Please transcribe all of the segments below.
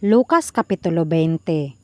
Lucas Kapitulo 20.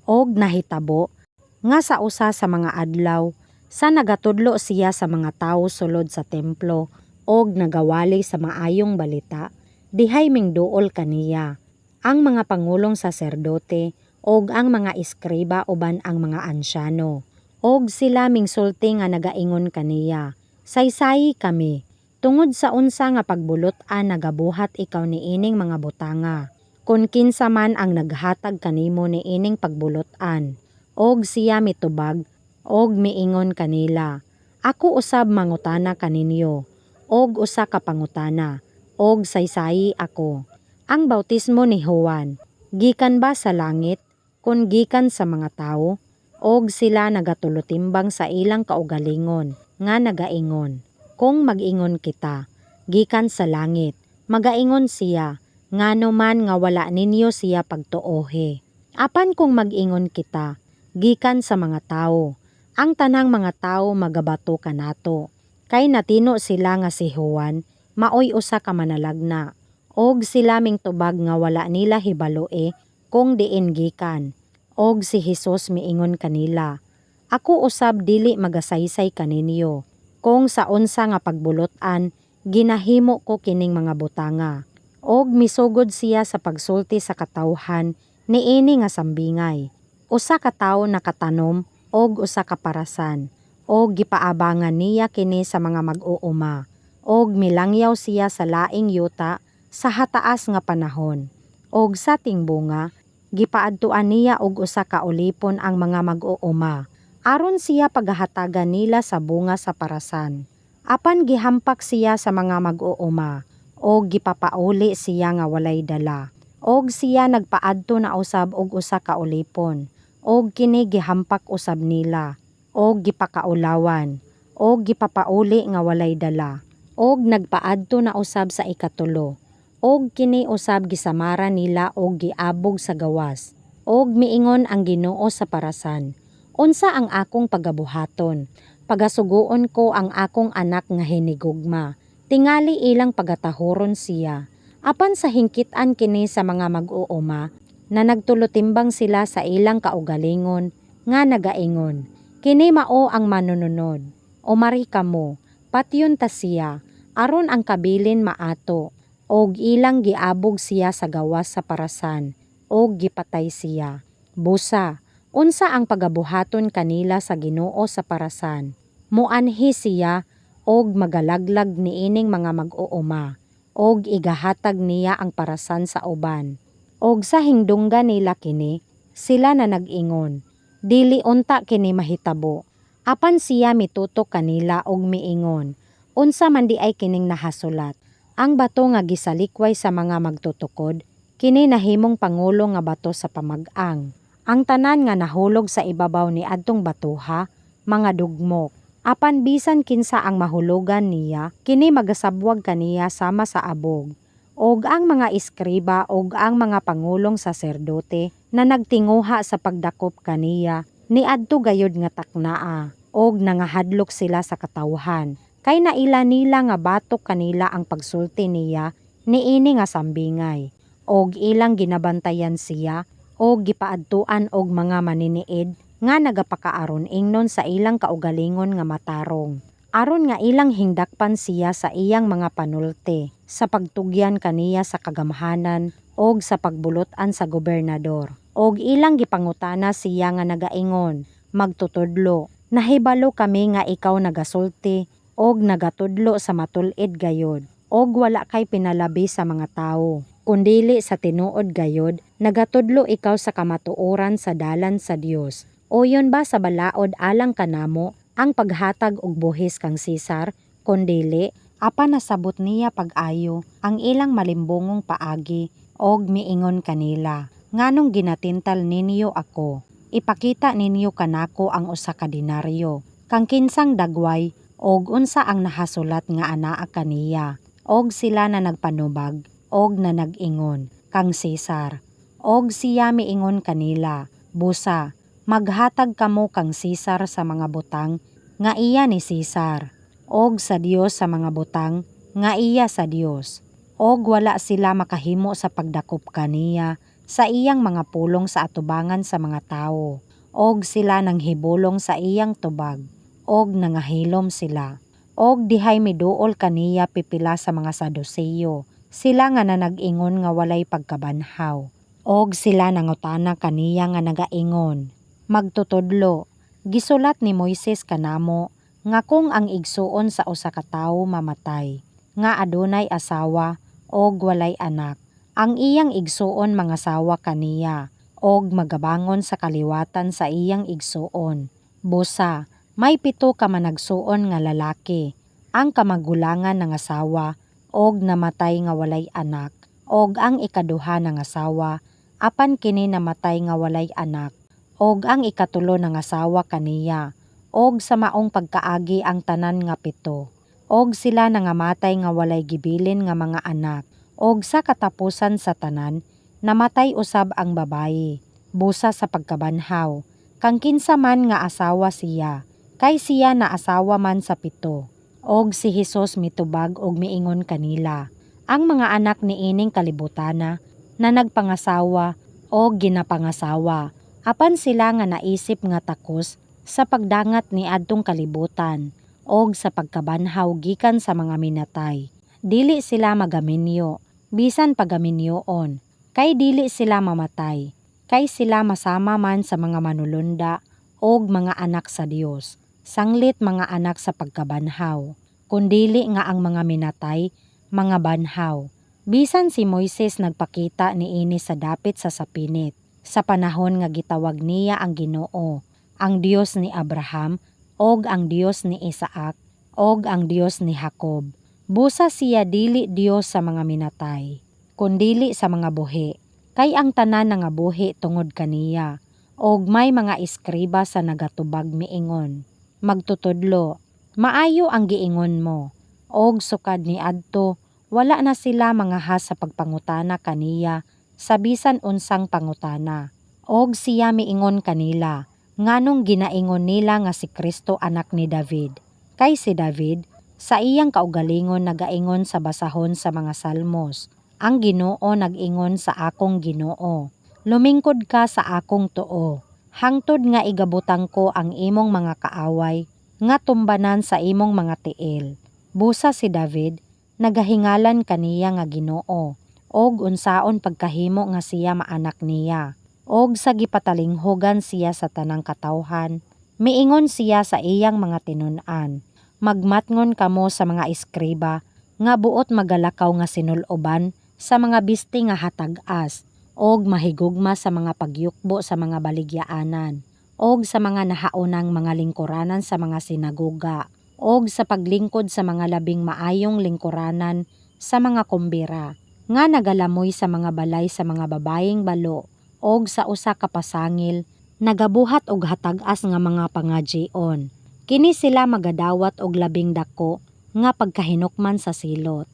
Og nahitabo nga sa usa sa mga adlaw sa nagatudlo siya sa mga tawo sulod sa templo og nagawali sa maayong balita, dihay mingduol kaniya ang mga pangulong saserdote og ang mga eskriba uban ang mga ansyano. Og sila mingsulti nga nagaingon kaniya, "Saysayi kami, tungod sa unsa nga pagbulot-an nagabuhat ikaw niining mga butanga? Kon kinsa man ang naghatag kanimo niining pagbulot-an?" Og siya mitubag og miingon kanila, "Ako usab mangutana kaninyo og usa ka pangutana, og saysayi ako. Ang bautismo ni Juan, gikan ba sa langit, kon gikan sa mga tawo?" Og sila nagatulutimbang sa ilang kaugalingon nga nagaingon, "Kung mag-ingon kita, 'Gikan sa langit,' magaingon siya, 'Ngano man nga wala ninyo siya pagtuohi?' Apan kung mag-ingon kita, 'Gikan sa mga tawo,' ang tanang mga tawo magabato kanato, kay natino sila nga si Juan maoy usa ka manalagna." Og sila mingtubag nga wala nila hibaloi kung diin gikan. Og si Hesus miingon kanila, "Ako usab dili magasaysay kaninyo kung sa unsa nga pagbulot-an ginahimo ko kining mga butanga." Og misugod siya sa pagsulti sa katawhan niini nga sambingay, "Usa ka tawo nakatanom og usa ka parasan, og gipaabangan niya kini sa mga mag-uuma, og milangyaw siya sa laing yuta sa hataas nga panahon. Og sa tingbunga, gipaadtuan niya og usa ka ulipon ang mga mag-uuma, aron siya pagahatagan nila sa bunga sa parasan. Apan gihampak siya sa mga mag-uuma, og gipapauli siya nga walay dala. Og siya nagpaadto na usab og usa ka ulipon, og kini gihampak usab nila, og gipakaulawan, og gipapauli nga walay dala. Og nagpaadto na usab sa ikatulo, og kini usab gisamaran nila og giabog sa gawas. Og miingon ang Ginoo sa parasan, 'Unsa ang akong pagabuhaton? Pagasugoon ko ang akong anak nga hinigugma. Tingali ilang pagatahuron siya.' Apan sa hingkit-an kini sa mga mag-uuma, na nagtulutimbang sila sa ilang kaugalingon nga nagaingon, 'Kini mao ang manununod. Umari kamo, patyon ta siya, aron ang kabilin maato.' Og ilang giabog siya sa gawas sa parasan, og gipatay siya. Busa, unsa ang pagabuhaton kanila sa Ginoo sa parasan? Muanhi siya og magalaglag niining mga mag-uuma, og igahatag niya ang parasan sa uban." Og sa hingdunggan nila kini, sila na nag-ingon, "Dili unta kini mahitabo." Apan siya mitutok kanila og miingon, "Unsa man diay kining nahasulat, 'Ang bato nga gisalikway sa mga magtutukod, kini nahimong pangulo nga bato sa pamag-ang.' Ang tanan nga nahulog sa ibabaw niadtong batoha mga dugmok. Apan bisan kinsa ang mahulugan niya, kini magasabwag kaniya sama sa abog." Og ang mga eskriba ug ang mga pangulong saserdote na nagtinguha sa pagdakop kaniya niadto gayud nga taknaa, og nangahadlok sila sa katawhan, kay naila nila nga batok kanila ang pagsulti niya niini nga sambingay. Og ilang ginabantayan siya og gipaadtuan og mga maniniid nga nagapakaaron ingnon sa ilang kaugalingon nga matarong, aron nga ilang hingdakpan siya sa iyang mga panulti, sa pagtugyan kaniya sa kagamhanan og sa pagbulot-an sa gobernador. Og ilang gipangutana siya nga nagaingon, "Magtutudlo, nahibalo kami nga ikaw nagasulti og nagatudlo sa matul-id gayod, og wala kay pinalabi sa mga tawo, kundili sa tinuod gayod nagatudlo ikaw sa kamatuoran sa dalan sa Dios. Uyon ba sa balaod alang kanamo ang paghatag og buhis kang Cesar, kon dili?" Apan nasabot niya pag-ayo ang ilang malimbongong paagi og miingon kanila, "Nganong ginatintal ninyo ako? Ipakita ninyo kanako ang usa ka denaryo. Kang kinsang dagway og unsa ang nahasulat nga anaa kaniya?" Og sila na nagpanubag og na nag-ingon, "Kang Cesar." Og siya miingon kanila, "Busa, maghatag kamo kang Cesar sa mga butang nga iya ni Cesar, og sa Dios sa mga butang nga iya sa Dios." Og wala sila makahimo sa pagdakop kaniya. sa iyang mga pulong sa atubangan sa mga tawo, og sila nanghibulong sa iyang tubag, og nangahilom sila. Og dihay miduol kaniya pipila sa mga Saduseyo, sila nga nanag-ingon nga walay pagkabanhaw. Og sila nangutana kaniya nga nagaingon, "Magtutudlo, gisulat ni Moises kanamo nga kung ang igsuon sa usa ka tawo mamatay, nga adunay asawa og walay anak, ang iyang igsuon mangasawa kaniya og magabangon sa kaliwatan sa iyang igsuon. Busa, may 7 ka managsuon nga lalaki. Ang kamagulangan nangasawa og namatay nga walay anak, og ang ikaduha nangasawa, apan kini namatay nga walay anak, og ang ikatulo nangasawa kaniya, og sa maong pagkaagi ang tanan nga 7. Og sila nangamatay nga walay gibilin nga mga anak, og sa katapusan sa tanan, namatay usab ang babayi. Busa sa pagkabanhaw, kang kinsa man nga asawa siya, kay siya naasawa man sa 7?" Og si Hesus mitubag og miingon kanila, "Ang mga anak niining kalibutana na nagpangasawa og ginapangasawa, apan sila nga naisip nga takos sa pagdangat niadtong kalibutan og sa pagkabanhaw gikan sa mga minatay, dili sila magaminyo, bisan pagaminyoon, kay dili sila mamatay, kay sila masama man sa mga manulunda og mga anak sa Dios, sanglit mga anak sa pagkabanhaw. Kun dili nga ang mga minatay mga banhaw. Bisan si Moises nagpakita niini sa dapit sa sapinit, sa panahon nga gitawag niya ang Ginoo, ang Dios ni Abraham, og ang Dios ni Isaac, og ang Dios ni Jacob. Busa siya dili Dios sa mga minatay, kundili sa mga buhi, kay ang tanan nangabuhi tungod kaniya." Og may mga eskriba sa nagatubag miingon, "Magtutudlo, maayo ang giingon mo." Og sukad niadto, wala na sila mangahas sa pagpangutana kaniya sa bisan unsang pangutana. Og siya miingon kanila, "Nganong ginaingon nila nga si Kristo anak ni David? Kay si David, sa iyang kaugalingon nagaingon sa basahon sa mga Salmos, 'Ang Ginoo nag-ingon sa akong Ginoo, Lumingkod ka sa akong tuo, hangtod nga igabutang ko ang imong mga kaaway nga tumbanan sa imong mga tiil.' Busa si David nagahingalan kaniya nga Ginoo, og unsaon pagkahimo nga siya maanak niya?" Og sa gipatalinghugan siya sa tanang katawhan, miingon siya sa iyang mga tinun-an, "Magmatngon kamo sa mga eskriba nga buot magalakaw nga sinul-oban sa mga bisti nga hatag-as og mahigugma sa mga pagyukbo sa mga baligyaanan og sa mga nahaunang mga lingkuranan sa mga sinagoga og sa paglingkod sa mga labing maayong lingkuranan sa mga kumbira, nga nagalamoy sa mga balay sa mga babayeng balo og sa usa ka pasangil nagabuhat og hatag-as nga mga pangadyion. Kini sila magadawat og labing dako nga pagkahinukman sa silot."